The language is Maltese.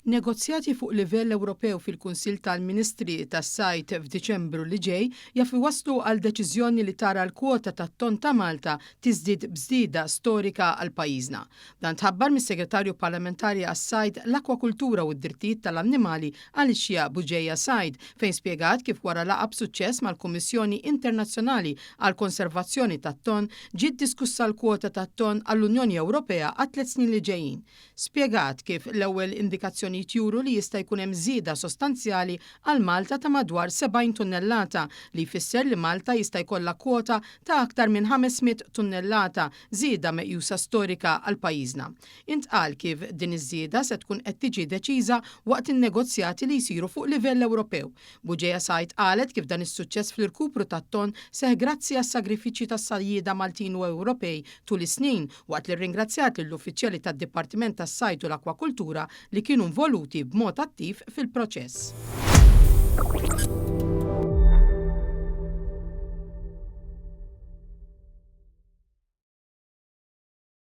Negozjati fuq livell Ewropew fil-Kunsill tal-Ministri tas-Sajd f'Diċembru li ġej jaf iwasslu għal deċiżjoni li tara l-kwota tat-tonn ta' Malta tiżdied b'żieda storika għal pajjiżna. Dan tħabbar mis-Segretarju Parlamentari għas-Sajd, l-Akwakultura u d-Drittijiet tal-Annimali Alicia Bugeja Said fejn spjegat kif wara laqgħa b'suċċess mal-Kummissjoni Internazzjonali għall-Konservazzjoni tat-Tonn ġiet diskussa l-kwota tat-tonn għall-Unjoni Ewropea għat-tlett snin li ġejjin. Spjegat kif l-ewwel indikazzjonijiet juru li jista' jkun hemm żieda sostanzjali għal Malta ta' madwar 70 tunnellata, li jfisser li Malta jista' jkollha kwota ta' aktar minn 500 tunnellata, żieda meqjusa storika għal pajjiżna. Intqal kif din iż-żieda se tkun qed tiġi deċiża waqt in-negozjati li jsiru fuq livell Ewropew. Bugeja Said qalet kif dan is-suċċess fl-irkupru tat-tonn seħħ grazzi għas-sagrifiċċji tas-sajjieda Maltin u Ewropej tul is-snin, waqt li rringrazzjat lill-uffiċjali tad-Dipartiment tas-Sajd u l-Akwakultura li kienu involuti b'mod attiv fil-proċess.